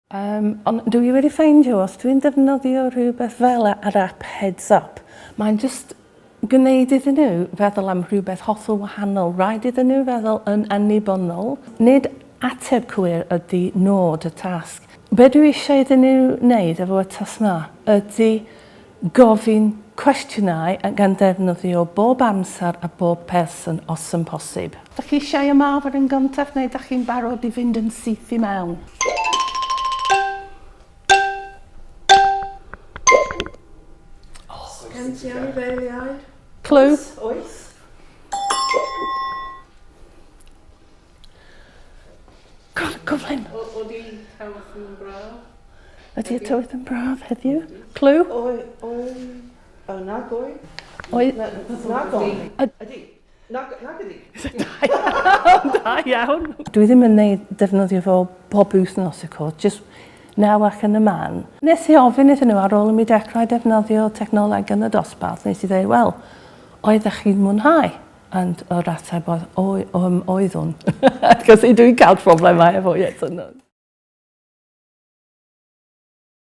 Um, ond dwi wedi ffeindio os dwi'n defnyddio rhywbeth fel yr app Heads Up, mae'n just gwneud iddyn nhw feddwl am rhywbeth hollol wahanol. Rhaid iddyn nhw feddwl yn annibynnol. Nid ateb cywir ydy nod y tasg. Be dwi eisiau iddyn nhw wneud efo y tasg 'ma ydy gofyn cwestiynau gan ddefnyddio bob amser a bob person os yn posib. Dach chi eisiau ymarfer yn gyntaf neu dach chi'n barod i fynd yn syth i mewn? Gen ti anifeiliaid? Clue? Oes. Cyflym. Ydy tywydd yn braf? Ydy y tywydd yn braf heddiw? Clue? Oi, oi, o, nag oi. Oi. Nag oi. Ydy. Nag, nag ydy. Da iawn, da iawn. Dwi ddim yn neud defnyddio fo bob wythnos of course, just now ac yn y man. Nes i ofyn iddyn nhw ar ôl i mi dechrau defnyddio technoleg yn y dosbarth, nes i ddweud, wel, oeddech chi'n mwynhau? And yr ateb oedd, oeddwn. Cos dwi'n cael problemau efo yes and no.